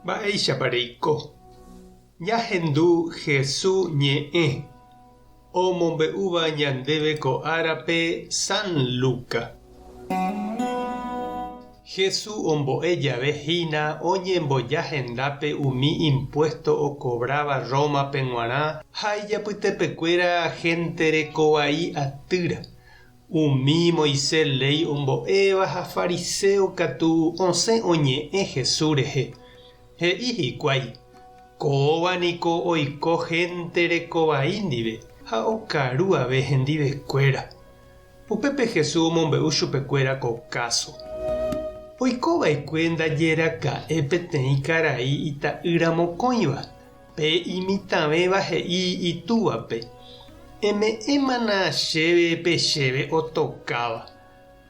Mba'éichapa reiko? Ñahendu Hesu ñe'ẽ omombe'úva ñandéve ko árape San Luca. Hesu ombo'e jave hína oñemboja hendápe umi impuésto okovráva Rómape g̃uarã ha ijapytepekuéra hénte rekovai atýra. Umi Moisés léi ombo'éva ha fariséo katu osẽ oñe'ẽ Jesús rehe. He'i hikuái, Kóva niko oiko hénte rekovai ndive ha okaru ave hendivekuéra. Upépe Jesús omombe'u chupekuéra ko káso. Oiko va'ekue ndaje raka'e peteĩ karai ita'ýra mokõiva. Pe imitãvéva he'i itúvape, Eme'ẽmana chéve pe chéve otokáva.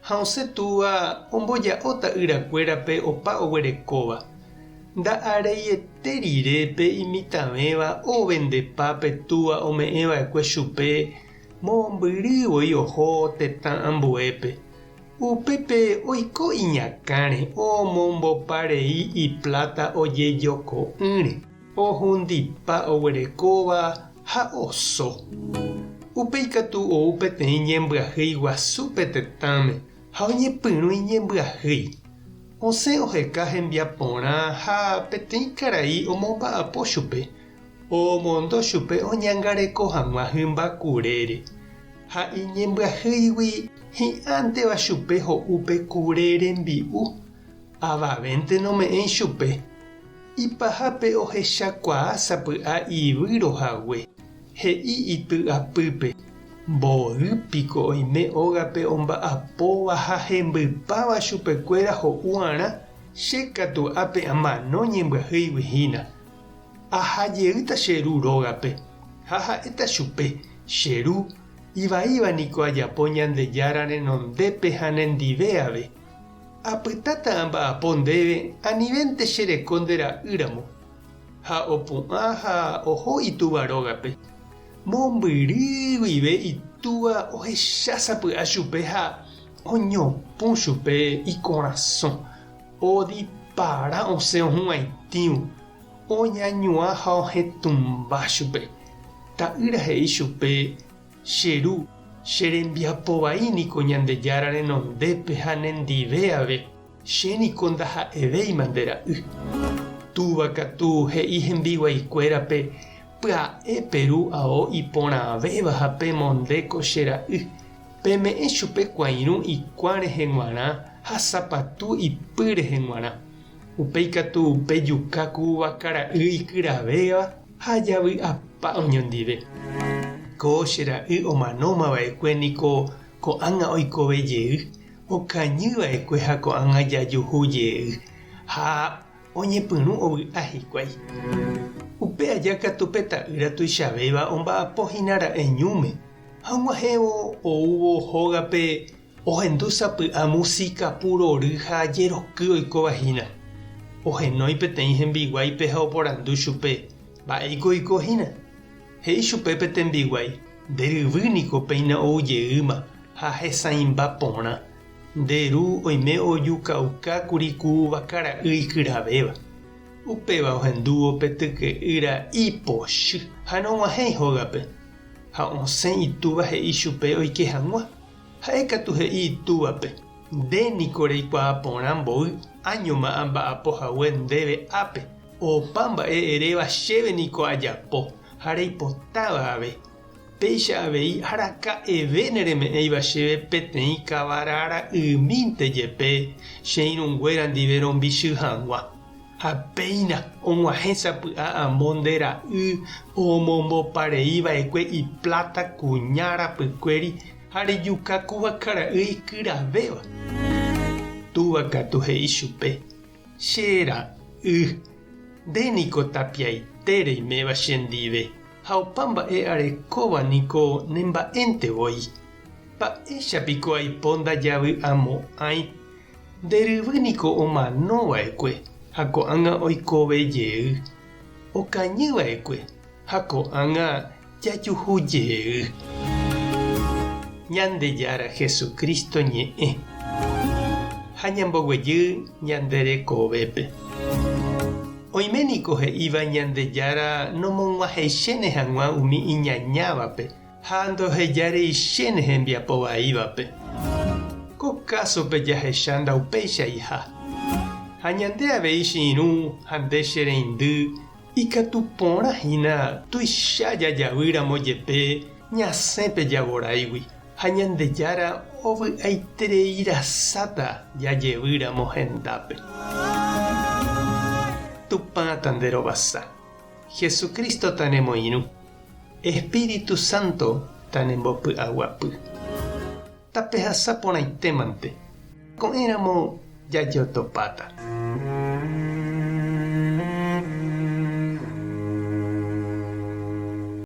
Ha osẽ túva omboja'o ta'yrakuérape opa oguerekóva. Nda'areiete rire pe imitãvéva ovendepa pe túva ome'ẽva'ekue chupe mombyry voi oho tetã ambuépe. Upépe oiko iñakãre omombopa rei ipláta ojejoko'ỹre, ohundipa oguerekóva ha oso. Upéi katu ou peteĩ ñembyahýi guasu pe tetãme ha oñepyrũ iñembyahýi. Osẽ oheka hembiaporã ha peteĩ karai omomba'apo chupe, omondo chupe oñangareko hag̃ua hymba kurére. Ha iñembyahýigui hi'ãnteva chupe ho'u pe kure rembi'u, avavénte nome'ẽi chupe. Ipahápe ohechakuaa sapy'a ivýro hague, he'i ipy'apýpe, Mboy piko oime ógape omba'apóva ha hembypáva chupekuéra ho'u'arã, che katu ápe amano ñembyahýigui hína. Aha jeýta che ru rógape, ha ha'éta chupe, Che ru, ivaíva niko ajapo Ñandejára renondépe ha nendive ave. Apytáta amba'apo ndéve anivénte che reko nde ra'y ramo. Ha opu'ã ha oho itúva rógape. Mombyry guive itúva ohecha sapy'a chupe ha oñopũ chupe ikorasõ. Odipara osẽ ohu'ãitĩvo, oñañuã ha ohetũmba chupe. Ta'ýra he'i chupe, Che ru, che rembiapo vai niko Ñandejára renondépe ha nendive ave, che niko ndaha'evéima nde ra'y. Túva katu he'i hembiguaikuérape, Pya'e peru ao iporãvéva ha pemonde ko che ra'y. Peme'ẽ chupe kuãirũ ikuã rehe g̃uarã ha sapatu ipy rehe g̃uarã. Upéi katu pejuka ku vakara'y ikyravéva ha javy'apa oñondive. Ko che ra'y omanóma va'ekue niko ko'ág̃a oikove jey, okañy va'ekue ha ko'ág̃a jajuhu jey. Ha oñepyrũ ovy'a hikuái. Upe aja katu pe ta'ýra tuichavéva omba'apo hína ra'e ñúme. Ha og̃uahẽvo oúvo hógape ohendu sapy'a músika pu rory ha jeroky oikóva hína. Ohenói peteĩ hembiguáipe ha oporandu chupe, Mba'éiko oiko hína? He'i chupe pe tembiguái, Nde ryvy niko péina ou jeýma ha hesãimba porã. Nde ru oime ojukauka kuri ku vakara'y ikyravéva. Upéva ohendúvo pe tyke'ýra ipochy ha nog̃uahẽi hógape. Ha osẽ itúva he'i chupe oike hag̃ua. Ha'e katu he'i itúvape, Nde niko reikuaa porã mboy áñoma amba'apo hague ndéve ápe, opa mba'e eréva chéve niko ajapo ha reipotáva ave. Péicha avei araka'eve nereme'ẽiva chéve peteĩ kavara ra'ymínte jepe che irũnguéra ndive rombichy hag̃ua. Ha péina og̃uahẽ sapy'a amo nde ra'y omomboparei va'ekue ipláta kuña rapykuéri ha rejuka ku vakara'y ikyravéva. Túva katu he'i chupe, Che ra'y, nde niko tapiaite reiméva chendive, ha opa mba'e arekóva niko nemba'énte voi. Mba'éicha piko aipo ndajavy'amo'ãi Nde ryvy niko omano va'ekue ha ko'ág̃a oikove jey, okañy va'ekue ha ko'ág̃a jajuhu jey. Ñandejára Jesucristo ñe'ẽ ha ñamboguejy ñande rekovépe. Oime niko he'íva Ñandejára nomog̃uahẽichéne hag̃ua umi iñañávape ha ndohejareichéne hembiapo vaívape. Ko kásope jahecha ndaupeichaiha. Ha ñande avei che irũ ha nde che reindy ikatu porã hína tuicha jajavýramo jepe ñasẽ pe javoráigui ha Ñandejára ovy'aiterei rasáta jajevýramo hendápe. Tupã tanderovasa. Jesucristo tanemoirũ. Espíritu Santo tanembopy'aguapy. Tapehasa porãitémante. Ko'ẽramo jajotopáta.